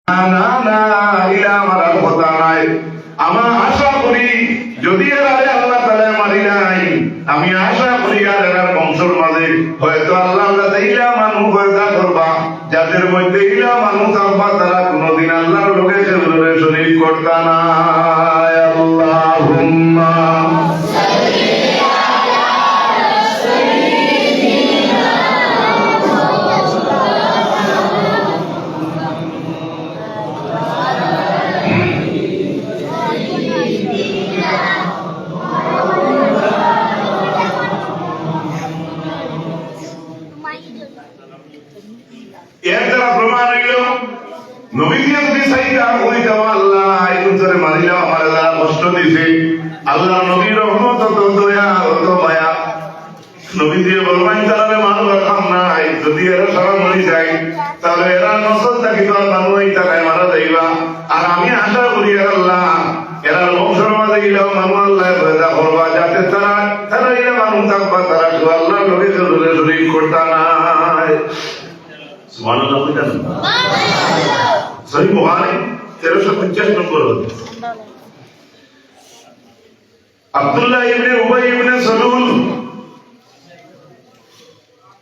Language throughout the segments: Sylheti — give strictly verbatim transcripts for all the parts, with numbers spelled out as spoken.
না, না, না, ইলা মারার কথা নায়। আমি আশা করি, যদি এরারে আল্লাহ তাআলায় মারি নাই, আমি আশা করি আর এরার বংশর মাঝে হয়তো আল্লাহ তাআলায় ইলা মানুষ পয়দা করবা, যাদের মধ্যে ইলা মানুষ থাকবা, তারা কোনোদিন আল্লাহর লগে কেউরে শরীক করতা নায়। আল্লাহুম্মা এর দ্বারা প্রমাণ অইলো, নবীজিয়ে যদি চাইতা, কইতা, "ও আল্লাহ, এই লোকটারে মারিলাও, আমারে যারা কষ্ট দিছে।" আল্লাহর নবী রহমত, অত দয়া, অত মায়া। নবীজিয়ে ফরমাইন, "তারারে মারবার কাম নাই, যদি এরা সারা মরি যায়, তাহলে এরার নসল থাকি তো আর মানুষ ইতা নাই, মারা যাইবা। আর আমি আশা করি, এর আল্লাহ, এরার বংশর মাঝে ইলা মানুষ আল্লাহ পয়দা করবা, যাতে তারা, তারা ইলা মানুষ থাকবা, তারা কেউ আল্লাহর লগে কেউরে শরীক করতা নায়।" সুবহানাল্লাহ কইতা না? সহিহ বুখারী, তেরোশো পঞ্চাশ নম্বর হাদিস। আব্দুল্লাহ ইবনে উবাই ইবনে সালুল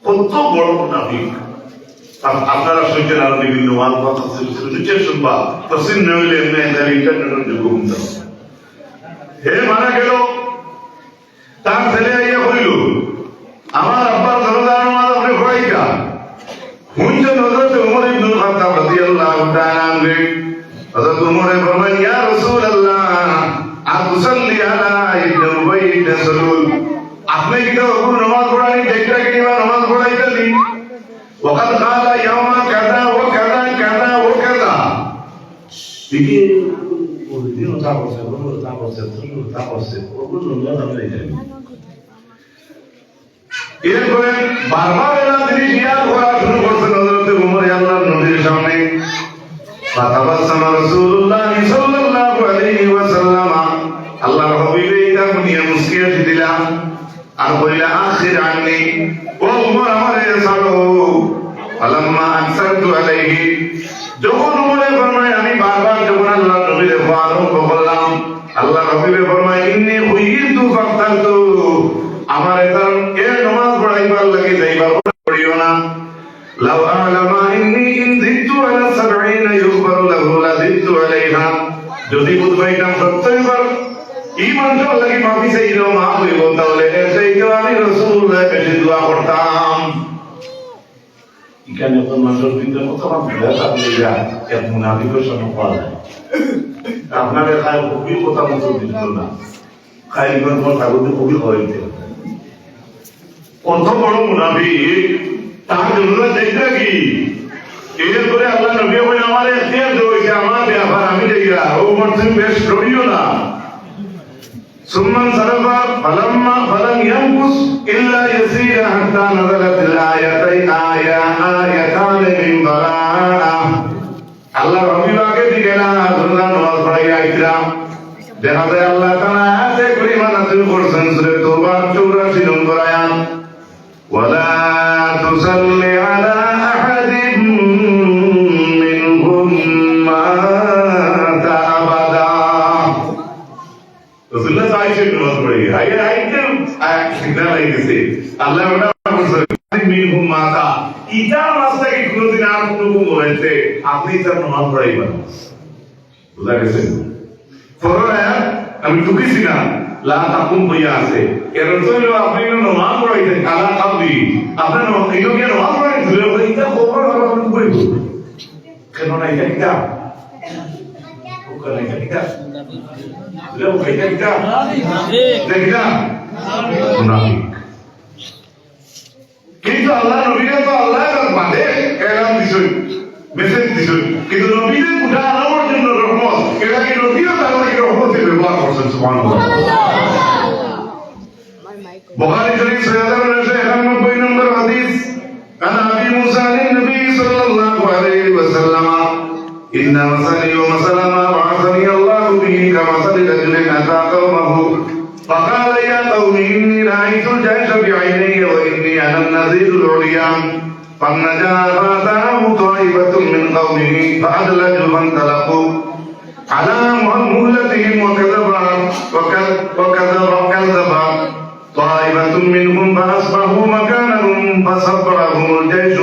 কত বড় মুনাফিক। আপ-, আপনারা শুনছেন আরো বিভিন্ন ওয়াজ বা তাফসীর, শুনছেন শুনবা, তাফসীর না হইলে এমনি খালি ইন্টারনেটের যুগে শুনতে হবে। হে মারা গেল, তার ছেলে আইয়া কইল, "আমার আব্বার জানাজার নামাজ আপনি পড়াইতা?" হুনছেন হযরত উমর ইবনুল খাত্তাব রাদিয়াল্লাহু তাআলা আনহু। হযরত উমরে ফরমাইন, "ইয়া রাসূলুল্লাহ, আতুসাল্লি আলা ইবনে উবাই ইবনে সালুল? আপনি কিতা অগুর নামাজ পড়ানি দেখরা কিনি বা নামাজ পড়াইতা নি? ওয়াকাদ ক্বালা ইয়াওমা কাযা ওয়া কাযা কাযা ওয়া কাযা।" দেখি, ওই দিন ওটা করছে, ওগুলো ওটা করছে, তুমি ওটা করছে, ওগুলো নামাজ আমি দেখি।" এরপরে বারবার এরা জিনিস ইয়াদ করা শুরু করছেন হযরতে উমরে আল্লাহর নবীর সামনে। ফাতাবাসসামা রাসূলুল্লাহ সাল্লাল্লাহু আলাইহি ওয়াসাল্লাম। আল্লাহর হাবিবে ইটা হুনিয়া মুস্কি হাসি দিলা। আর কইলা, "আখির আন্নি, ও উমর, আমারে ছাড়ো।" ফালাম্মা আকসারতু আলাইহি, যখন উমরে ফরমায়, আমি বারবার যখন আল্লাহর নবীরে কওয়া আরম্ভ করলাম, আল্লাহর হাবিবে ফরমায়, "ইন্নি খুইরতু ফাখতারতু।" আমারে তার এ নামাজ পড়াইবার লাগি যাইবার পড়িও না। লাউ আ'লামা ইন্নি ইন জিদতু আলা সাবঈনা ইউগফারু লাহু লাজিদতু আলাইহা। যদি বুঝবাইতাম সত্তর বার ই মানুষর লাগি মাফি চাইলেও মাফ অইবো, তাহলে এর চাইতেও আমি রাসূলুল্লাহ বেশি দোয়া করতাম। ইখান অখন মানুষর ভিতরে কত কম বিয়া থাকলে যা, এক মুনাফিকর সামনে পাওয়া যায়। আপনারে খায় কবির কথা মতো দিত না। খায় ইমান তোমার কাগজে কবি খাওয়াইতে। কত বড় মুনাফিক, তার জন্য দেখবে কি? এরপরে আল্লাহর নবী বলেন, "আমার এখতিয়ার দেওয়া হয়েছে, আমার ব্যাপার, আমি দেখি না।" ও উমর, তুমি বেশি লড়িও না। ثم انصرف فلما، فلم يمكث إلا يسيرا حتى نزلت الآيتين، آية، آيتان من براءة। আল্লাহর হাবিব আগে দিকে না, আল্লাহ নামাজ পড়াইয়া আইতরা। দেখা যায় আল্লাহ তাআলা আয়াতে কারিমা নাযিল করছেন সূরা তওবার চৌরাশি নম্বর আয়াত। ولا تصل على أحد منهم مات أبدا। রাসূলুল্লাহ তো আইসে নামাজ পড়ে। আগে আইতে, আ, সিগন্যাল আই গেছে। আল্লাহ ওটা বলছে, "মিনহুম মাতা।" ইতার মাঝে কি কোনোদিন আর কোনো গুণ হয়েছে? আপনি ইতার নামাজ পড়াইবেন। বুঝা গেছে? পরের আয়াত, আমি ঢুকেছি না, লা তাকুম হইয়া আছে। এর অর্থ হইল আপনি কোনো নামাজ পড়াইছেন, কালা কাবি। আপনার নামাজ, এই লোকে নামাজ পড়াইছেন, এটা খবর হলো, আপনি উপরে বলবেন। কেন না, এটা কিতা? ওখানে এটা কিতা? এটা কিতা? এটা কিতা? মুনাফিক। কিন্তু আল্লাহর নবীরে তো আল্লাহ তার বাদে এলান দিছইন, মেসেজ দিছইন। কিন্তু নবীরে গোটা আলমর জন্য রহমত, এটা কি নবীও তার লাগি রহমতের ব্যবহার করছেন? সুবহানাল্লাহ। বুখারী শরীফ ছয় হাজার নয়শো একানব্বই নম্বর হাদিস। عن أبي موسى عن النبي صلى الله عليه وسلم: إن مثلي ومثل ما بعثني الله به كمثل رجل أتى قومه فقال: يا قوم إني رأيت الجيش بعيني وإني أنا النذير العريان. فنجا فأتاه طائفة من قومه فأدلجوا فانطلقوا على مهلتهم وكذب وكذب وكذب كذب طائفة منهم فأصبحوا مكانهم فصبرهم الجيش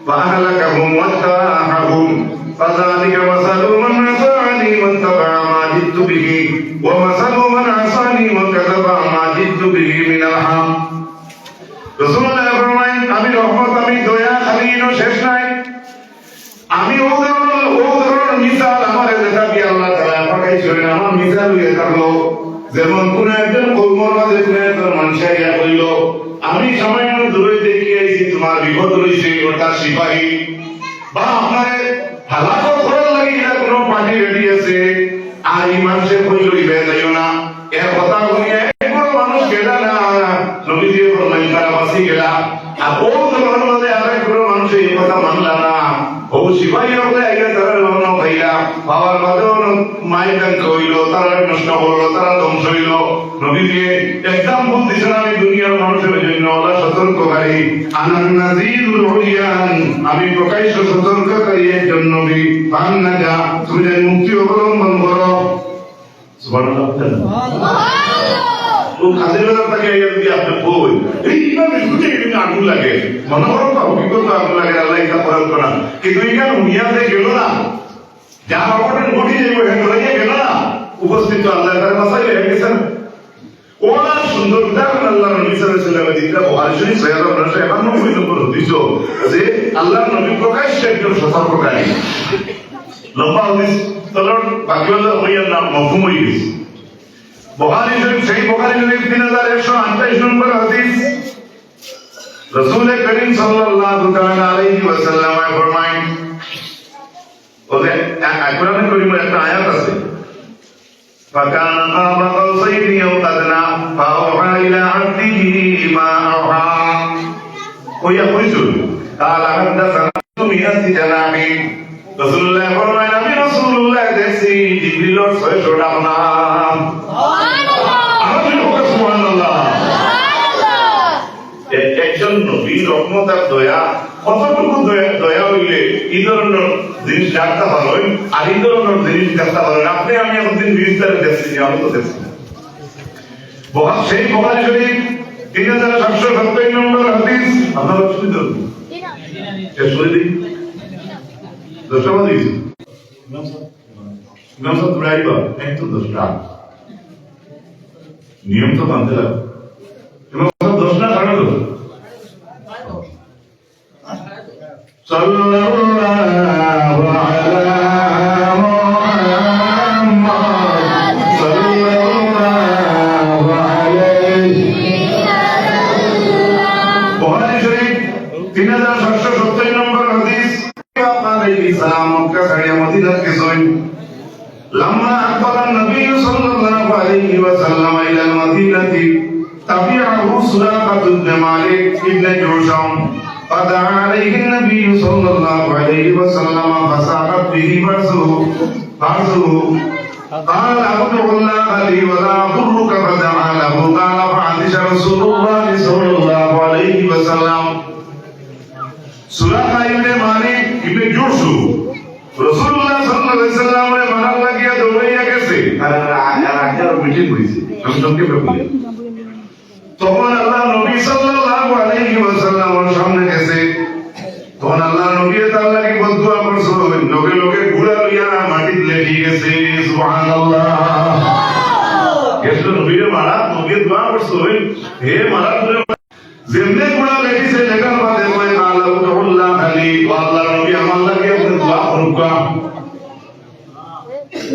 فأهلكهم واجتاحهم. فذلك مثل من أطاعني واتبع ما جئت به ومثل من عصاني وكذب ما جئت به من الحق. রাসূলুল্লাহ ফরমাইন, আমি রহমত, আমি দয়া, খালি ইনো শেষ নাই। আমি অউ ধরনর, অউ ধরনর মিসাল আমারে যেটা দিয়া আল্লাহ তাআলা পাঠাইছইন, আমার মিসাল অইয়া থাকলো, যেমন কুনু একজন কওমর মাঝে কুনু একজন মানুষ আইয়া কইলো, "আমি সামান্য দূরে দেখি আইছি, তুমার বিপদ অইছে", অর্থাৎ সিপাহী, বা আপনারে হালাকত করার লাগি ইলা কুনু পার্টি রেডি আছে, আর ই মানষে কইলো, "ইবায় যাইও না।" এর কথা হুনিয়া এক গুরু মানুষ গেলা না, নবীজিয়ে ফরমাইন, তারা বাঁচি গেলা। আর অউ জমানার মাঝে আরেক গুরু মানুষে ই কথা মানলা না। অউ সিপাহী অকলে আইয়া তারারে অনো পাইলা, পাওয়ার বাদে অনো মাইর দাঙ্গা অইলো, তারারে নষ্ট করলো, তারা ধ্বংস অইলো। নবীজিয়ে এক্সাম্পল দিছইন, আমি দুনিয়ার মানুষর জন্য অলা সতর্ককারী, আনান নাজিরুল উরিয়ান, আমি প্রকাশ্য সতর্ককারী একজন নবী। ফান্নাজা, তুমি যে মুক্তি অবলম্বন করো। সুবহানাল্লাহ। অউ কাজের বেলা তাকে আইয়া যদি আপনি কই, "এই ইমাম বিষ্ণুতে এদিন আগুন লাগে", মনে করো তো, অভিজ্ঞতা আগুন লাগে, আল্লাহ ইটা করার করা। কিন্তু ইখান হুনিয়া যে গেল না, যার অঘটন ঘটি যাইব, হে ডরাইয়া গেল না, উপস্থিত তো আল্লাহ তার মাথায় লেগে গেছে না। অলা সুন্দর উদাহরণ আল্লাহর নবী সাল্লাল্লাহু আলাইহি ওয়াসাল্লাম দিতরা বুখারী শরীফ ছয় হাজার নয়শো একানব্বই নম্বর হাদিসও যে আল্লাহর নবী প্রকাশ্যে একজন সতর্ককারী। লম্বা হাদিস, চলুন, বাকি অইলো হইয়ার নাম মফহুম হয়ে গেছে। বুখারী শরীফ, সেই বুখারী শরীফ তিন হাজার একশো আটাইশ নম্বর হাদিস। রাসূল করিম সাল্লাল্লাহু তাআলা আলাইহি ওয়াসাল্লাম ফরমাইন, ওদের এক, এক কোরআনে করিমের একটা আয়াত আছে, "ফাকানা কাবা কাউসাইনি আও আদনা, ফাআওহা ইলা আবদিহি মা আওহা।" কইয়া কইছুন, "কালা হাদ্দাসানা মিআতি জানাহিন।" রাসূলুল্লাহ ফরমাইন, "আমি রাসূলুল্লাহ দেখছি জিবরিলর ছয়শো ডানা।" সুবহানাল্লাহ। আরো জোরে বলো, সুবহানাল্লাহ। সুবহানাল্লাহ। এ-, একজন নবী রহমত আর দয়া, কতটুকু দয়া, দয়া হইলে এই ধরনের জিনিস ডাকতে পারেন, আর এই ধরনের জিনিস ডাকতে পারেন। আপনি আমি একদিন বিস্তারে দেখছি, আমি তো দেখছি না। বহা-, সেই বুখারী শরীফ তিন হাজার সাতশো সত্তর নম্বর হাদিস, আপনারা শুনতে হবে। শেষ করে দিই। দশটা বাজে গেছে। ইমাম সাহেব, তোমরা আইবা, একদম দশটা। নিয়ম তো মানতে লাগবে। ইমাম সাহেব, দশটা কারণ তো। সাল্লাল্লাহু আলা মুহাম্মদ, সাল্লাল্লাহু আলাইহি। বুখারী শরীফ, তিন হাজার সাতশো সত্তর নম্বর হাদিস। আলাইহিস সালাম মক্কা ছাড়িয়া মদিনাত গেছইন। লাম্মা আকবালান নবী সাল্লাল্লাহু আলাইহি ওয়াসাল্লাম ইলাল মদিনাতি তাবিআহু সুরাকাতু ইবনে মালিক ইবনে জুশাম। ফাদাআ আলাইহিন নবী সাল্লাল্লাহু আলাইহি ওয়াসাল্লাম ফাসাকাত বিহি ফারসুহু, ফারসুহু। قال ادع الله لي ولا أضرك، فدعا له، قال فعطس رسول الله صلى الله عليه وسلم। সুরাকা ইবনে মালিক ইবনে জুশাম রাসূলুল্লাহ সাল্লাল্লাহু আলাইহি ওয়াসাল্লামরে মারার লাগিয়া দৌড়াইয়া গেছে। আর, আর, আর, আর আগে আরো মিটিং হইছে। আমি সংক্ষেপে বলি। তখন আল্লাহর নবী সাল্লাল্লাহু আলাইহি ওয়াসাল্লামর সামনে গেছে। তখন আল্লাহর নবী তার লাগি বদদোয়া করছইন, লগে লগে ঘুড়া লইয়া মাটিত লেটি গেছে। সুবহানাল্লাহ। গেছিল নবীরে মারা, নবী দোয়া করছইন, হে মারা, যেমনে ঘুড়া লেটিছে, লেটার বাদে কয়, "قال ادع الله لي", ও আল্লাহর নবী, আমার লাগি আপনি দোয়া করুক্কা।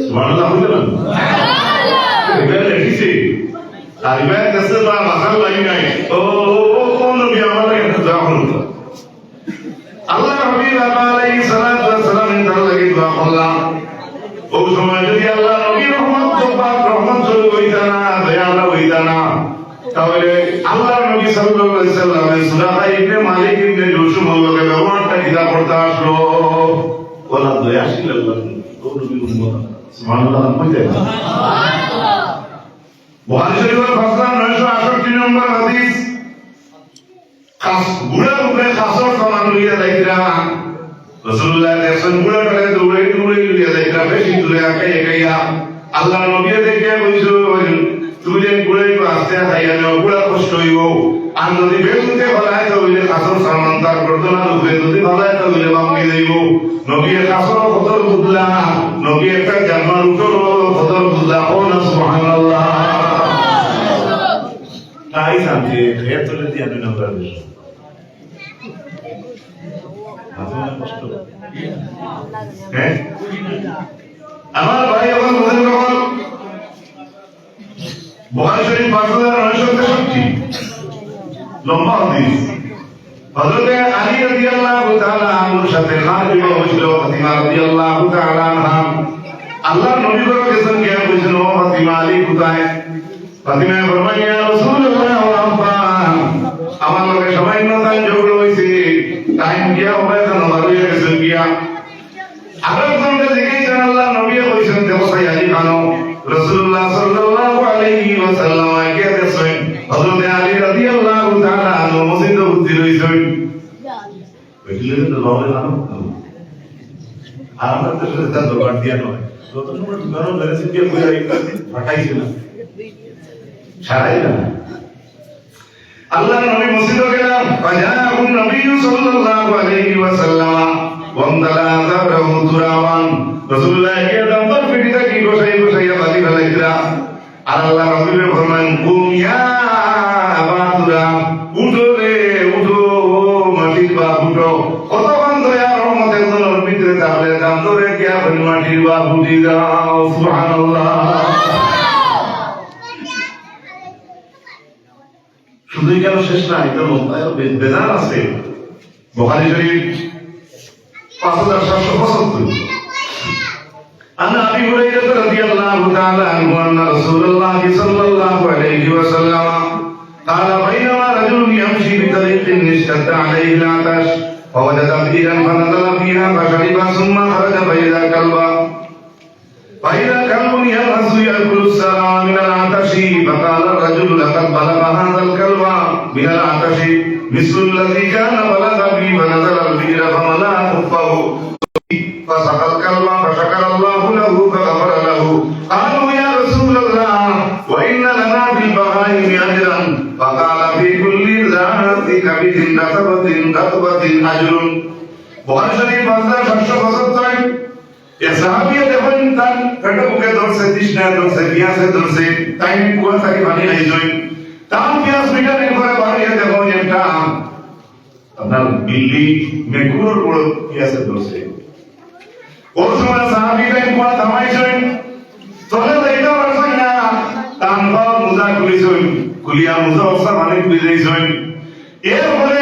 সুবহানাল্লাহ বলতে না? এবার লেটিছে। আর এবার কাছে বা মাথার লাগি নাই। ও, ও, ও, ও নবী, আমার লাগি আপনি দোয়া করুক্কা। আল্লাহর নবী আলাইহিস সালাতু ওয়াস সালাম তার লাগি দোয়া করলা। ওই সময় যদি আল্লাহর নবী রহমত, রহমত স্বরূপ হইতা না, দয়ালা হইতা না, তাহলে আল্লাহর নবী সাল্লাল্লাহু আলাইহি ওয়াসাল্লামে সুরাকা ইবনে মালিক ইবনে জুশামর লগে ব্যবহারটা কিতা করতে আসলো? ওলা দয়াশীল আল্লাহর নবী, ও নবীর উম্মত। সুবহানাল্লাহ, বুঝলেন? বুখারী শরীফের পাঁচ হাজার নয়শো আটষট্টি নম্বর হাদিস। খাস, ঘোড়ার উপরে খাসর সামান লইয়া যাইতরা। রাসূলুল্লাহ দেখছইন ঘোড়াটারে দৌড়াই দৌড়াই লইয়া যাইতরা, বেশি দূরে আগাইয়া আগাইয়া। আল্লাহর নবীয়ে দেখিয়া কইছইন, "তুমি যে ঘোড়ারে আস্তে আগাইয়া নেও, ঘোড়া কষ্ট অইবো। আর যদি বেলুনতে ফালাইতা অইলে খাসর সামান তার গর্দনার উপরে যদি ফালাইতা অইলে ভাঙ্গি যাইবো।" নবীয়ে খাসর কদর বুঝলা, নবীয়ে একটা জানোয়ার উটর কদর বুঝলা। কও না সুবহানাল্লাহ। তাই শান্তি, এ তুলে দিয়া দুই নম্বর বিষয়। মাথা কষ্ট। হ্যাঁ? আমার ভাই, আমার বুজুর্গ অকল, বুখারী শরীফ পাঁচ হাজার নয়শো তেষট্টি, লম্বা হাদিস। হযরতে আলী রাদিয়াল্লাহু তাআলা আনহুর সাথে কার বিবাহ হয়েছিল? ফাতিমা রাদিয়াল্লাহু তাআলা আনহা। আল্লাহর নবী ঘরো গেছইন, গিয়া কইছইন, "ও ফাতিমা, আলী কোথায়?" ফাতিমায় ফরমাইন, "ইয়া রাসূলুল্লাহ, ও আব্বা, আমার লগে সামান্য তান ঝগড়া হইছে, তাইন গিয়া অবায়দা নজর হইয়া গেছইন গিয়া।" আরো একজনরে জিজ্ঞাসা, আল্লাহর নবীয়ে কইছইন, "দেখো চাই আলী কানো।" রাসূলুল্লাহ সাল্লাল্লাহু আলাইহি ওয়াসাল্লাম গিয়া দেখছইন, হযরতে আলী রাদিয়াল্লাহু তাআলা আনহু মসজিদো উপস্থিত হইছইন। বুঝলে তো, বাবা, জানো? আর আমরা তো শুধু তার দরবার দিয়া নয়। যত সময় দোকানও বেড়েছে, দিয়ে বই আর একটা ফাটাইছে না। ছাড়াই না। আল্লাহর নবী মসজিদো গেলা, ফাজাআহুন নবী সাল্লাল্লাহু আলাইহি ওয়াসাল্লাম, ওয়ামতালা যাহরাহু তুরাবান। রাসূলুল্লাহ গিয়া দাম্বার পিঠিটা কি ঘষাই ঘষাইয়া বালি ফালাইতরা। আর আল্লাহর হাবিবে ফরমাইন, "কুম ইয়া আবা তুরাব, উঠো রে, উঠো, ও মাটির বাপ, উঠো।" কতক্ষণ দয়া রহমত একজনর ভিতরে থাকলে, দাম ধরে কি আপনি মাটির বাপ উঠি যাও? সুবহানাল্লাহ। শুধু এখানে শেষ না, এটা লম্বা, আরো বে-, বেজান আছে। বুখারী শরীফ পাঁচ হাজার সাতশো পঁচাত্তর। عن أبي هريرة رضي الله تعالى عنه أن رسول الله صلى الله عليه وسلم قال: بينما رجل يمشي بطريق اشتد عليه العطش فوجد بئرا فنزل فيها فشرب ثم خرج فإذا كلبا فإذا كلب يلهث يأكل الثرى من العطش، فقال الرجل: لقد بلغ هذا الكلب من العطش مثل الذي كان بلغ بي، فنزل البئر فملأ خفه، فسقى الكلب، فشكر الله له، فغفر له. قالوا: يا رسول الله، وإن لنا في البهائم أجرا؟ فقال: في كل ذات كبد رطبة، رطبة أجر. বুখারী শরীফ পাঁচ হাজার সাতশো পঁচাত্তর। এক সাহাবিয়ে দেখইন, তান পেটো ভুকে ধরছে, তৃষ্ণায় ধরছে, পিয়াসে ধরছে, তাইন কুয়া থাকি পানি খাইছইন। তান পিয়াস মিটানির পরে বারইয়া দেখইন একটা আপনার বিল্লি মেকুরর বড় পিয়াসে ধরছে। অউ সময় সাহাবি তাইন কুয়া থামাইছইন, তলে যাইতা পারছইন না, তান পাওর মুজা খুলিছইন, খুলিয়া মুজা অবস্থা পানিত ভিজাইছইন। এরপরে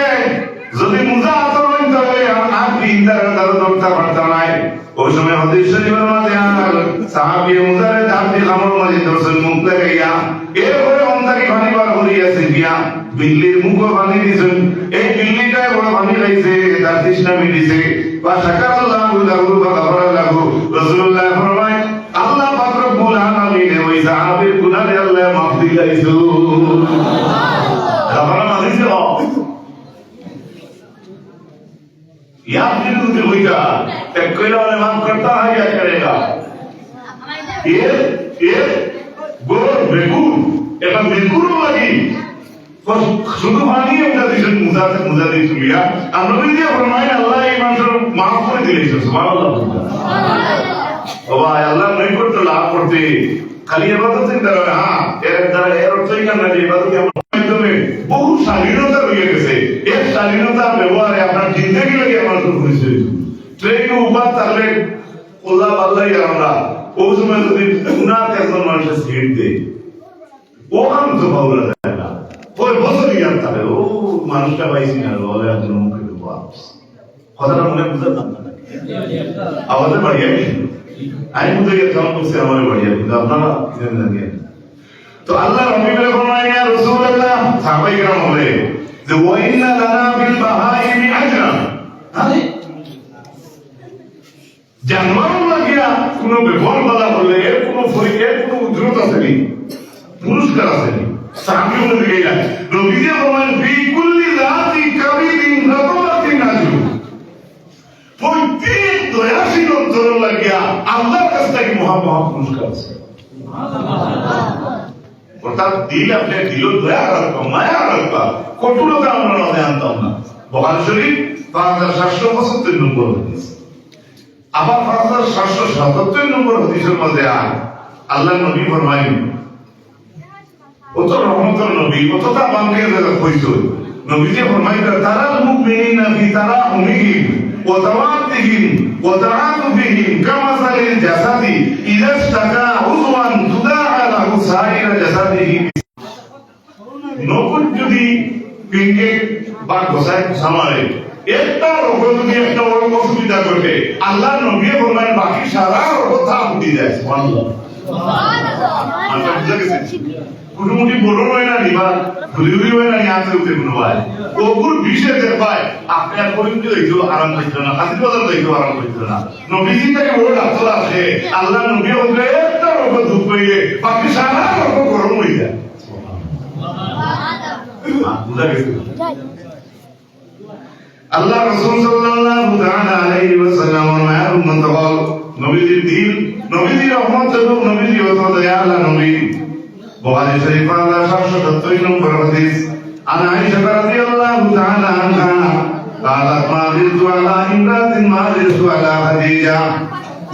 যদি মুজা আতর অইন, তাহলে আর, আর কি ইন্দার তারা ধরতা পারতা নায়। অউ সময় হাদিস শরীফর মাঝে আর সাহাবিয়ে মুজারে দাঁত দি কামড় মারি ধরছইন মুখ লাগাইয়া। এরপরে অন্তরি পানি বার করিয়া ছিটিয়া বিল্লির মুখো পানি দিছইন। এই বিল্লিটায় বড় পানি খাইছে, তার তৃষ্ণা মিটিছে। فشكر الله له فغفر له। রাসূলুল্লাহ ফরমায়, আল্লাহ পাক রব্বুল আলামিনে ওই সাহাবীর গুনাহরে আল্লাহ মাফ দিলাইছইন। গাফারা মাজিছে। ইয়াদ দিল উঠে বইটা, এক কইলা মানে মাফ করতা হ্যায় ইয়া করেগা। এর, এর বড় মেকুর, এটা মেকুরও লাগি। শুধু পানি একটা দিছইন মুজা, মুজা দিয়া তুলিয়া। আর নবীজি ফরমাইন, আল্লাহ এই মানুষরে মাফ করি দিলাইছইন। সুবহানাল্লাহ। ও ভাই, আল্লাহর নৈকট্য লাভ করতে খালি ইবাদত চিন্তা করে, হ্যাঁ, এর দ্বারা এর অর্থ এই না যে ইবাদত আমার মাধ্যমে বহু শালীনতা রয়ে গেছে। এর শালীনতার ব্যবহারে আপনার জিন্দেগি লাগে আমার তো পরিচয়। ট্রেন উবার থাকলে ওলা পাল্লাই আর আমরা অউ সময় যদি গুনাহ একজন মানুষের সিট দেয়, অখান তো পাওয়া যায় না। কয় বছর ইয়াদ থাকে, ও মানুষটা পাইছি না, বলে একজন মুখে দেবো। কথাটা মনে বুঝার না। আওয়াজে বাড়িয়া গেছে। আমি বুঝে গেছি, আমার বলছে আমার বাড়িয়া, কিন্তু আপনারা কি জানেন জানি না। তো আল্লাহর হাবিবে ফরমায়, ইয়া রাসূলুল্লাহ, সাহাবায়ে কেরাম বলে যে, "ওয়া ইন্না লানা ফিল বাহাইমি আজরান।" আরে, জানোয়ার লাগিয়া কোনো বেফল বালা করলে এর কোনো ফরি-, এর কোনো উজরত আছে নি? পুরস্কার আছে নি? সাহাবী বলে গেলেন, নবীজি ফরমাইন, "ফি কুল্লি যাতি কাবিদিন রাতাবাতিন আজরু।" প্রত্যেক দয়াশীল অন্তর লাগিয়া আল্লাহর কাছ থাকি মহা মহা পুরস্কার আছে। অর্থাৎ দিল, আপনে দিলো দয়া রাখবা, মায়া রাখবা, কঠোরতা আমরার মাঝে আনতাম না। বুখারী শরীফ পাঁচ হাজার সাতশো পঁচাত্তর নম্বর হাদিস। আবার পাঁচ হাজার সাতশো সাতাত্তর নম্বর হাদিসর মাঝে আর আল্লাহর নবী ফরমাইন, অত রহমতর নবী, অততা বাংকে জায়গা কইছইন। নবীজি ফরমাইন, "তারাল মুমিনিনা ফি তারাহুমিহিম ওয়া তাওয়াদ্দিহিম ওয়া তাআতুফিহিম কামাসালিল জাসাদি ইযা ইশতাকা উযওয়ান তাদাআ লাহু সাইরু জাসাদিহি।" নকুল যদি পিঙ্গে বা গোসায় সামারে, একটা রোগ যদি একটা অসুবিধা ঘটে, আল্লাহর নবী ফরমাইন, বাকি সারা রোগ তা উঠি যায়। সুবহানাল্লাহ। আচ্ছা, বুঝা গেছে? কুটুমুটি বড় হয় না নি বা ঘুরি ঘুরি হয় না নি, আনতে উঠে কোনো ভাই। ওগুর বিষে দেখবায়, আপনে আর করিম কি হইতো আরাম পাইতো না, হাজির বাজার হইতো আরাম পাইতো না। নবীজি তাকে বড় ডাক্তার আছে, আল্লাহর নবী বলবে, একটা রোগ দুঃখ হইলে, বাকি সারা রোগ গরম হয়ে যায়। বুঝা গেছে? আল্লাহর রাসূল সাল্লাল্লাহু তাআলা আলাইহি ওয়াসাল্লামর মায়ার উম্মত অকল, নবীজির দিল, নবীজির রহমত স্বরূপ, নবীজির অত দয়াআলা নবী। বুখারী শরীফ পাঁচ হাজার সাতশো সত্তর নম্বর হাদিস। عن عائشة رضي الله تعالى عنها قالت: ما غرت على امرأة ما غرت على خديجة.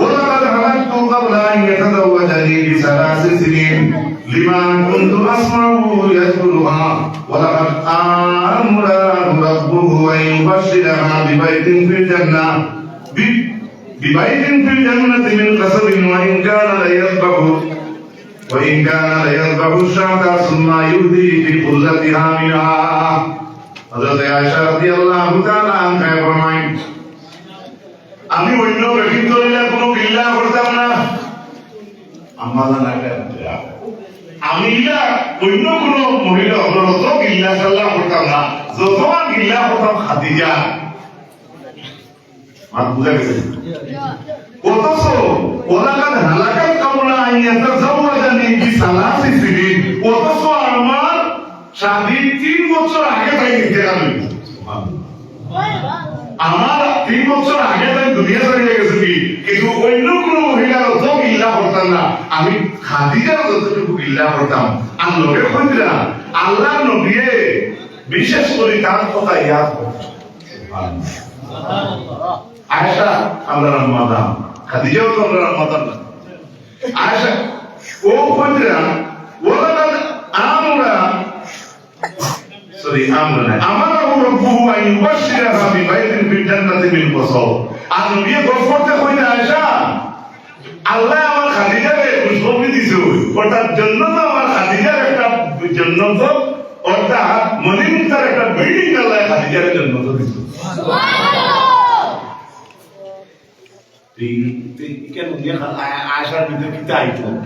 ولقد هلكت قبل أن يتزوجني بثلاث سنين لما كنت أسمعه يذكرها، ولقد آمره ربه أن يبشرها ببيت في الجنة، ب-، ببيت في الجنة من قصب وإن كان ليذبح، وإن كان ليذبح الشاة ثم يهدي بخلتها منها. হযরত আয়েশা রাদিয়াল্লাহু তাআলা আনহা ফরমাইন, আমি অন্য বেটিন্তর লইয়া কোনো গিল্লা করতাম না। আম্মা জান আগে আনতে, আমি ইলা অন্য কোনো মহিলা অকলর অত গিল্লা সাল্লা করতাম না, যত গিল্লা করতাম খাদিজা। আর বুঝা গেছে? অথচ, ولقد هلكت قبل أن يتزوجني بثلاث سنين, অথচ আমার শাদীর তিন বছর আগে তাইন ইন্তেকাল অইছে। আমার তিন বছর আগে তাইন দুনিয়া ছাড়িয়া গেছে কি, কিন্তু অন্য কোনো মহিলার অত গিল্লা করতাম না, আমি খাদিজার যতটুকু গিল্লা করতাম। আর লগে কইরা আল্লাহর নবীয়ে বিশেষ করি তার কথা ইয়াদ করতাম। আয়েশা আমরার আম্মা জান, খাদিজাও তো আমরার আম্মা জান না। আয়েশা, ও কইরা, ولقد آمره، sorry, آمره না, آمره ربه أن يبشرها ببيت في الجنة من قصب। আর নবীয়ে গফ করতে কইরা আয়েশা, আল্লাহ আমার খাদিজারে খুশখবরি দিছে, অর্থাৎ জন্নত আমার খাদিজার একটা জন্নত, অর্থাৎ মদিনার একটা বিল্ডিং আল্লাহ খাদিজার জন্নত দিছে। এই, এই, কেন নিয়ে খা-, আ-, আয়েশার ভিতরে কিতা আইতো?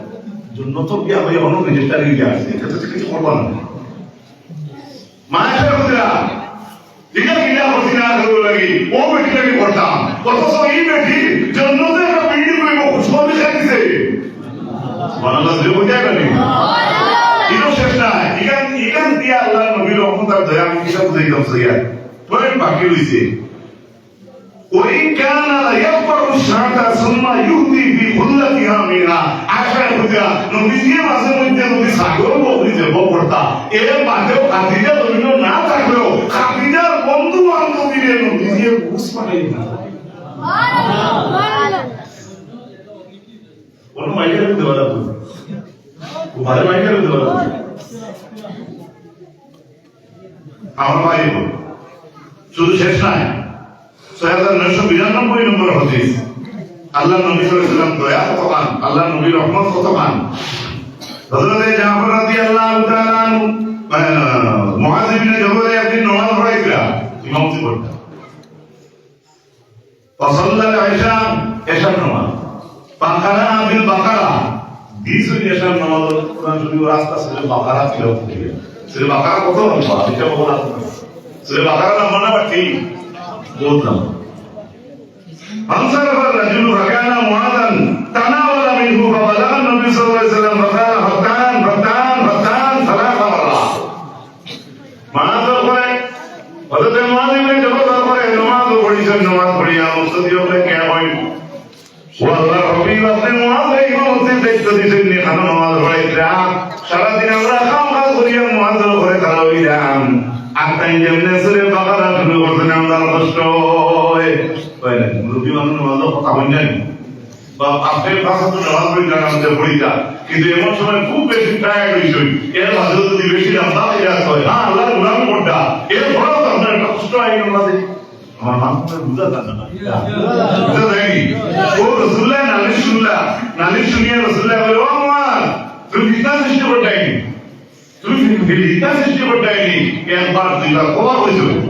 জন্নত কি আমি এখনো রেজিস্টার হয়ে আসছে, এটা তো কিছু করবো না। মায়ের কথা, এটা কিনা করছি না, আগে লাগি, ও বেটি লাগি করতাম। অথচ এই বেটি জন্নতে একটা বিল্ডিং হইব, খুশখবরি খাই দিছে। সুবহানাল্লাহ, জোরে বলতে পারি? এটা শেষ নাই। এখান, এখান দিয়ে আল্লাহ নবীর রহমত আর দয়া আমি কিসব বুঝাইতাম সইয়া। পরে বাকি রইছে। وإن كان ليذبح الشاة ثم يهدي بخلتها منها। আশা করিয়া নবীজি মাঝে মধ্যে যদি ছাগল বকরি জবো করতা, এর বাদেও খাদিজা জমিনো না থাকলেও খাদিজার বন্ধু বান্ধবীরে নবীজি ঘুষ পাঠাই দিতা। কোনো মাইকে দেওয়া লাগতো না। ঘরে মাইকে দেওয়া লাগতো না। আমার ভাই বোন, শুধু শেষ নাই, ছয় হাজার নয়শো বিরানব্বই নম্বর হাদিস। আল্লাহর নবী সাল্লাল্লাহু আলাইহি ওয়াসাল্লাম দয়া কত খান, আল্লাহর নবীর রহমত কত খান। হযরতে জাফর রাদিয়াল্লাহু তাআলা আনহু, আহ, মুআজ ইবনে জবালে একদিন নামাজ পড়াইছিলা, ইমামতি করতা। فصلى العشاء, এশার নামাজ। فقرأ بالبقرة, দিছইন এশার নামাজ, কোরআন শরীফ রাস্তা সূরা বাকারা তিলাওয়াত করিয়া। সূরা বাকারা কত লম্বা? এটা বলা আছে। সূরা বাকারা লম্বা না বা ঠিক? বহুত লম্বা। فانصرف الرجل فكان معاذا تناول منه فبلغ النبي صلى الله عليه وسلم فقال: فتان، فتان، فتان، ثلاث مرات. সারাদিন আমরা কাম কাজ করিয়া নামাজর উপরে খাড়া অইলাম। আর তাইন যেমনে সূরা বাকারা শুরু করছইন, আমরার কষ্ট অয়। অয় না? মুরব্বি মানুষ নামাজর কথা কইন না নি? বা আপনে পাঁচ ওয়াক্ত নামাজ পড়িতা, নামাজ পড়িতা। কিন্তু এমন সময় খুব বেশি টায়ার্ড অইছইন। এর বাদেও যদি বেশি লম্বা কিরাত অয়, হ্যাঁ, আল্লার গোলামি করতা। এর পরেও তো আপনার একটা কষ্ট আইন নামাজে। আমার মা তো বুঝা যায় না। বুঝা যায়নি? ও রাসূলুল্লাহ নালিশ শুনলা, নালিশ শুনিয়া রাসূলুল্লাহ বলে, "ও মুআজ, তুমি ফিতনা সৃষ্টি করতায়নি? তুমি ফি-, ফিতনা সৃষ্টি করতায়নি?" একবার, দুইবার, কবার কইছো?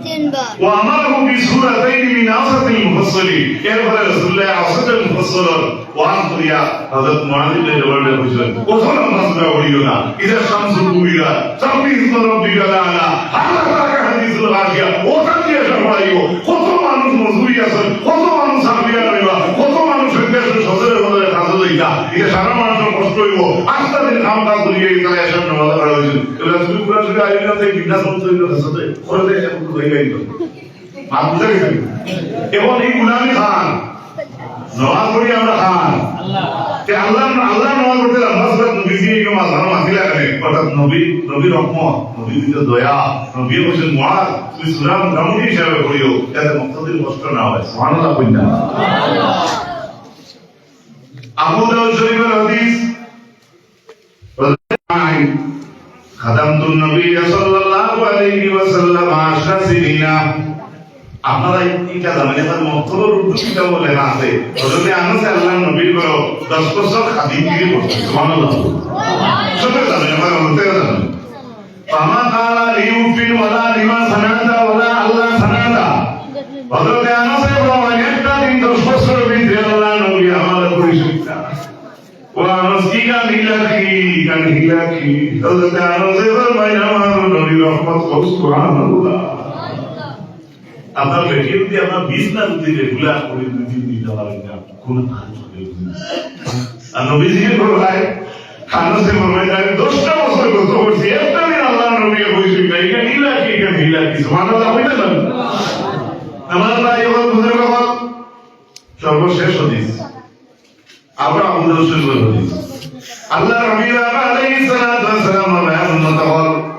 তিনবার। وأمره بسورتين من أوسط المفصل। এরপরে রাসূলুল্লাহ আওসাতুল মুফাসসাল ওয়াজ করিয়া হযরত মুআজ ইবনে জবালরে কইছইন, "অত লম্বা সূরা পড়িও না, ইযা শামসু কুবিরাত, সাব্বিহ ইসমা রাব্বিকাল আলা, হাল আতাকা হাদিসুল গাশিয়া।" অখান দিয়া শেষ করাইও। কত মানুষ মজুরি আছইন, কত মানুষ চাকরিয়ান অইবা, কত মানুষ সন্ধ্যার সময় সজরে সজরে কাজো যাইতা, ইটা সারা মানুষর কষ্ট অইবো। আস্তা দিন কাম কাজ করিয়া ইতারা এশার নামাজে খাড়া অইছইন। এবার তুমি পুরা সূরা আইলা, তাই বিন্যাস মতো অইলো, কাছে করে দে, এখন তো হয়ে গেল। আর বুঝা গেছে? এখন এই গুলামি খান, নামাজ পড়ি আমরা খান। তে আল্লাহ, আল্লাহ নামাজ পড়তে আল্লাহ সুবহানাহু ওয়া তাআলা নবীজি এই নামাজ, আমরা মাতিলা কেনে? অর্থাৎ নবী, নবী রহমত, নবী দিতে দয়া, নবী বলছেন, "মুআজ, তুমি সূরা মোটামুটি হিসাবে পড়িও, যাতে মুক্তাদির কষ্ট না হয়।" সুবহানাল্লাহ কইন না। আবু দাউদ শরীফের হাদিস, خدمت النبي صلى الله عليه وسلم عشر سنين। আপনারা ইটা জানেন, এখানে মক্তবর উর্দু কিতাবও লেখা আছে। হযরতে আনাসে আল্লাহর নবীর ঘরো দশ বছর খাদিমগিরি করছে। সুবহানাল্লাহ। সবাই জানেন, আমার মতে জানেন। فما قال لي أف ولا لما صنعت ولا ألا صنعت। হযরতে আনাসে ফরমাইন, একটা দিন দশ বছর ভিতরে আল্লাহর নবী আমার পরিচয় ও আনাস, কি গান হিলাকি, গান হিলাকি। হযরতে আনাসে ফরমাইন, আমার নবীর রহমত, সুবহানাল্লাহ। আপনার বেটি যদি আপনার বিছনা যদি রেগুলার করে দুই দিন দিতে পারেন না, কোনো কাজ হবে না। আর নবীজি ফরমায়, আনাসে ফরমায়, আমি দশটা বছর গত করছি, একটা দিন আল্লাহর নবী কইছি না, এটা হিলাকি, এটা হিলাকি। সুবহানাল্লাহ, হইতে পারে। আমার ভাই, আমার বুজুর্গ হল, সর্বশেষ হাদিস। আবু দাউদ শরীফের হাদিস। আল্লাহর নবী আলাইহিস সালাতু ওয়াস সালাম আমার উম্মত হল।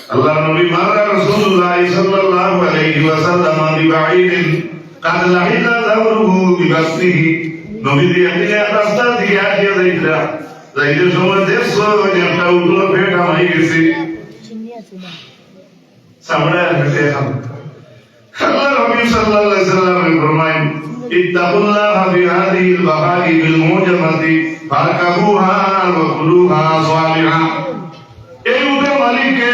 আল্লাহর নবী, مر رسول الله صلى الله عليه وسلم ببعير قد لحظ ظهره ببطنه। নবীজি একদিন এক রাস্তা দিয়া আটিয়া যাইতরা, যাইতে সময় দেখছইন একটা উটর পেট হামাই গেছে। চামড়ার পেটে হামাই। আল্লাহর নবী সাল্লাল্লাহু আলাইহি ওয়াসাল্লাম ফরমাইন, اتقوا الله في هذه البهائم المعجمة فاركبوها وكلوها صالحة। এই উটের মালিককে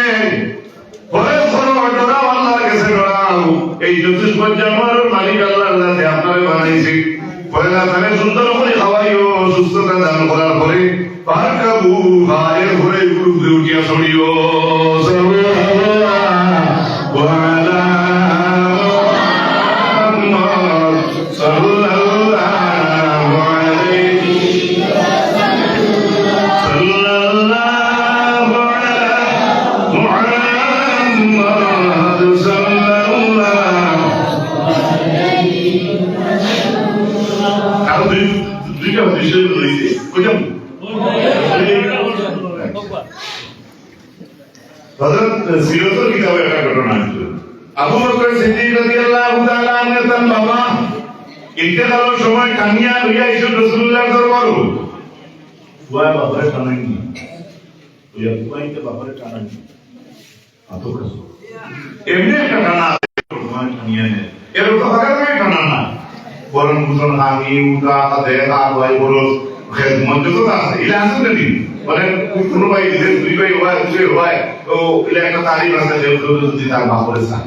ভয় করো, ডরাও, আল্লাহর কাছে ডরাও। এই চতুষ্পদ জানোয়ারের মালিক আল্লাহ, আল্লাহ যে আপনারে বানাইছে। পয়লা তারে সুন্দর করে খাওয়াইও, সুস্থতা দান করার পরে فاركبوها, এরপরে উপরে উঠিয়া চড়িও। صلى الله على محمد، صلى الله عليه، صلى الله على محمد، صلى الله। আরো দুই, দুইটা হাদিস রয়েছে, ওইটা হযরত সিরাতুল কিতাবে একটা ঘটনা আছে। আবু বকর সিদ্দিক রাদিয়াল্লাহু তাআলা আনহু তান বাবা ইন্তেকালর সময় টানিয়া লইয়া আইছইন রাসূলুল্লাহর দরবারো। ওয়া বাবারে টানাইনি। ওয়া বাবারে টানাইনি। অত কষ্ট। এমনি একটা টানা আছে, তোমার টানিয়া নেয়। এর তো ফাঁকা করে টানা না। বরং বুঝুন, আমি উঠা, হাতে, হাত, ভাই, বলো, খেদমত যত আছে, ইলা আছে না নি? মানে, কোনো ভাই, যে দুই ভাই হয়, দুই ভাই হয়, তো ইলা একটা তারিখ আছে, যে কেউ যদি তার বাপরে চায়।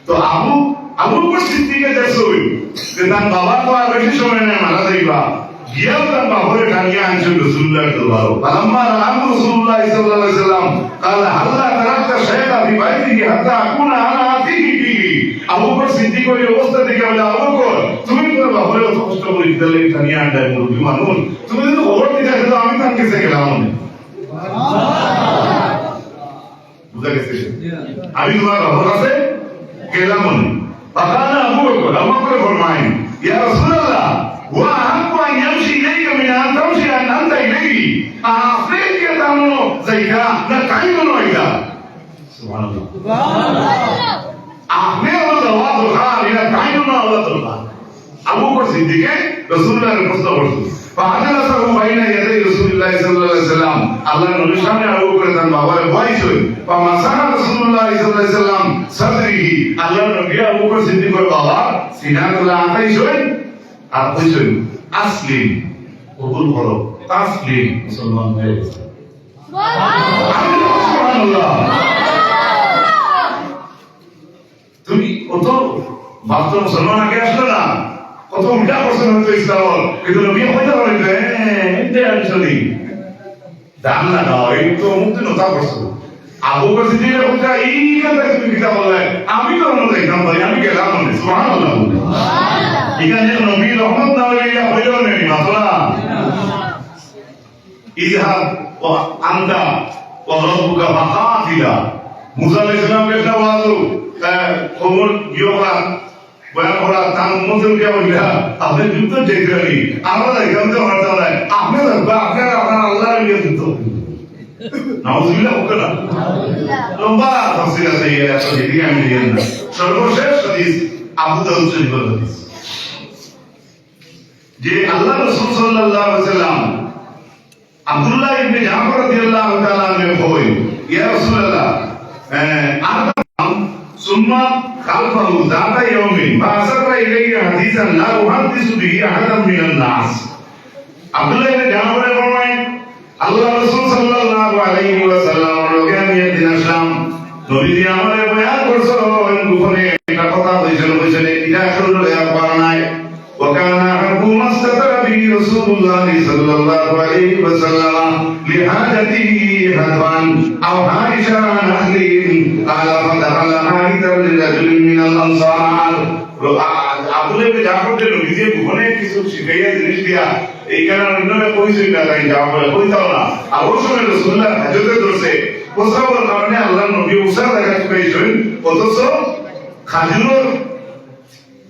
তো আবু, আবু বকর সিদ্দিকে দেখছইন যে তার বাবা তো আর বেশি সময় নাই মারা যাইবা। গিয়াও তার বাপরে টানিয়া আনছইন রাসূলুল্লাহর দরবারো। فلما رآه رسول الله صلى الله عليه وسلم قال هلا تركت شيئا في بيته حتى أكون أنا آتيه به। আবু বকর সিদ্দিক ওই অবস্থা দেখে বলে, "আবু বকর, তুমি তোমার বাপরে অত কষ্ট করে ইতালি টানিয়া আনলায়, মুরব্বি মানুষ, তুমি যদি খবর দিতে আসো, আমি তার কাছে গেলাম অনে।" বুঝা গেছে? আমি তোমার বাবার কাছে গেলাম অনে। فقال أبو بكر، আবু বকর ফরমাইন, يا رسول الله، هو أحق أن يمشي إليك من أن تمشي أنت إليه। আপনি কি তার ইটা না কাইন না ইটা? সুবহানাল্লাহ। আপনে হলো জবাব দরকার, ইটা কাইন না আল্লাহ দরকার। আবু বকর সিদ্দিকে রাসূলুল্লাহরে প্রশ্ন করছইন। فأجلسه بين يدي رسول الله صلى الله عليه وسلم। আল্লাহর নবীর সামনে আবু বকর তান বাবারে বওয়াইছইন। فمسح رسول الله صلى الله عليه وسلم صدره। আল্লাহর নবী আবু বকর সিদ্দিকর বাবার সিনার তলে আতাইছইন। আর কইছইন, "আসলিম, কবুল করো, তাসলিম, মুসলমান হয়ে গেছে।" সুবহানাল্লাহ। তুমি কত ভক্ত মুসলমান আগে আসলো না, কত উল্টা প্রশ্ন হতো ইসলাম, কিন্তু নবী হয়তো বলেন, "হ্যাঁ, এটাই আসলে দাম না দাও, এই তো মুক্তি নতা করছো।" আবু বকর সিদ্দিকের কথা, "এই কথা তুমি কিতা বললে? আমি তো অন্য দেখলাম ভাই, আমি গেলাম মানে।" সুবহানাল্লাহ। এখানে নবী রহমত না হইলে এটা হইল না, মাতলা। اذهب أنت وربك فقاتلا। মুসা আলাইহিস সালাম একটা ওয়াজ, আহ, খবর গিয়ে ওরা, বয়ান করা, তার উম্মতে উঠিয়া বললা, "আপনি যুদ্ধ যেতে পারি, আমরা এখান থেকে হরতাল নাই, আপনি থাকবে, আপনার, আপনার আল্লাহর নিয়ে যুদ্ধ।" নাউজুবিল্লাহ, হোক না? লম্বা তাফসীর আছে, এই আয়াত যদি আমি নিয়ে না। সর্বশেষ হাদিস, আবু দাউদ শরীফের হাদিস। যে আল্লাহ রাসূল সাল্লাল্লাহু আলাইহি ওয়াসাল্লাম আব্দুল্লাহ ইবনে জাফর রাদিয়াল্লাহু তাআলা আনহু কইন, "ইয়া রাসূলুল্লাহ, আহ, আরকাম সুম্মা খালফাহু যাতা ইয়াউমিন ফাআসাররা ইলাইয়া হাদিসান লা উহাদ্দিসু বিহি আহাদান মিনান নাস।" আব্দুল্লাহ ইবনে জাফরে ফরমায়, আল্লাহ রাসূল সাল্লাল্লাহু আলাইহি ওয়াসাল্লামর লগে আমি একদিন আসলাম, নবীজি আমারে বয়ান করছইন, গোপনে একটা কথা কইছইন, কইছইন, এটা আসলে লইয়া পারা নাই। وكان أحب ما استتر به رسول الله صلى الله عليه وسلم لحاجته هتفا أو حائشا عن أهله، قال فدخل حائطا لرجل من الأنصار। আ-, আ-, আব্দুল্লাহ ইবনে জাফর যে নবীজি গোপনে কিছু শিখাইয়া জিনিস দিয়া, এইখানে অন্যরা কইছইন না, তাই জাফরে কইতাও না। আর ওই সময় রাসূলুল্লাহ হাজতে ধরছে, প্রস্রাবের কারণে আল্লাহর নবী উষা জায়গা চুকাইছইন, অথচ খাজুরর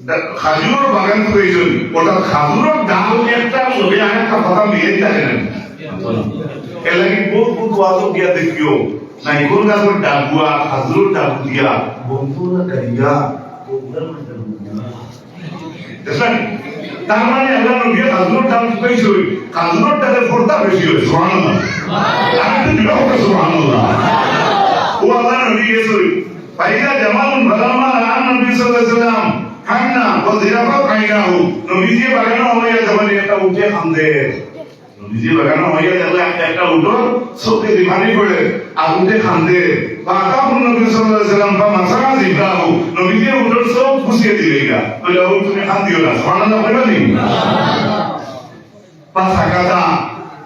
দা-, খাজুরর বাগান তো প্রয়োজন, অর্থাৎ খাজুরর ডাল একটা লগে আরেকটা কথা মিলে থাকে না। এর লাগি বহুত বহুত ওয়াজও গিয়া দেখিও, নাইকল গাছর ডাবুয়া, খাজুরর ডাবু দিয়া, বন্ধুরা গাইয়া, বন্ধুরা গাইয়া। দেখছেন? তার মানে আল্লাহ নবী খাজুরর ডাল চুকাইছইন, খাজুরর ডালে পর্দা বেশি হয়, সুবহানাল্লাহ। আর একটু জোরে হোক, সুবহানাল্লাহ। ও আল্লাহ নবী গেছইন, فإذا جمال فلما رأى النبي صلى الله عليه وسلم حن وذرفت عيناه। নবীজি বাগানো হইয়া যাবেন, একটা উটে কান্দে। নবীজি বাগানো হইয়া যাবে, একটা, একটা উটর চোখে দি পানি পড়ে, আর উটে কান্দে। فأتاه النبي صلى الله عليه وسلم فمسح ذفره। নবীজি উটর চোখ পুছিয়া দিলা। বলে, "ও তুমি কান্দিও না।" সুবহানাল্লাহ কইবা নি? فسكت।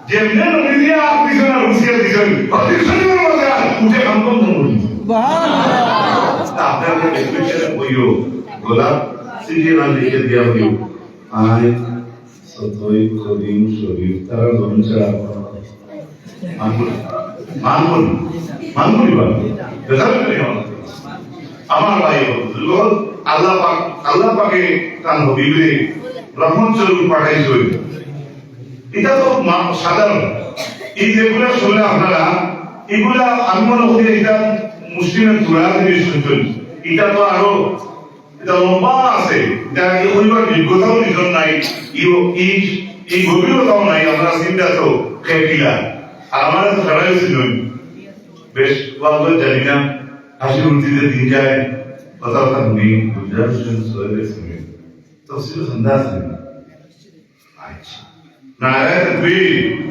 যেমনে নবীজি আর পিছনে হুঁশিয়ার দিছইন, প্রতিশোধের মধ্যে আর উঠে কাম বন্ধ করুন। সুবহানাল্লাহ। আপনার লেখা বইও, গোলাপ সিরিয়াল লিখে দিয়া বইও। আয়, সতই, করিম, শরীফ, তারা লোন ছাড়া মানবো, মানবো, মানবো নি বা? বেজার করে আমার। আমার ভাই ও বুজুর্গ, আল্লাহ পাক, আল্লাহ পাকে তান হাবিবরে রহমত স্বরূপ পাঠাইছইন। এটা তো মা-, সাধারণ। এই যেগুলা শুনলে আপনারা, এগুলা আমি মনে করি এটা মুসলিমের তোরা জিনিস শুনছেন। এটা তো আরো, এটা লম্বা আছে। এটা আগে কইবার যোগ্যতাও নিজর নাই। এই, এই, এই গভীরতাও নাই। আমরা চিন্তা তো খেপিলা। আর আমার তো ছাড়াই ছিল। বেশ, ওয়াজ জানি না। হাসি উঠতে দিন যায়। কথা কথা শুনি, বুঝার শুনি, সবাই শুনি। তফসির খান্দা আছে। আচ্ছা। নারায়ে তাকবীর।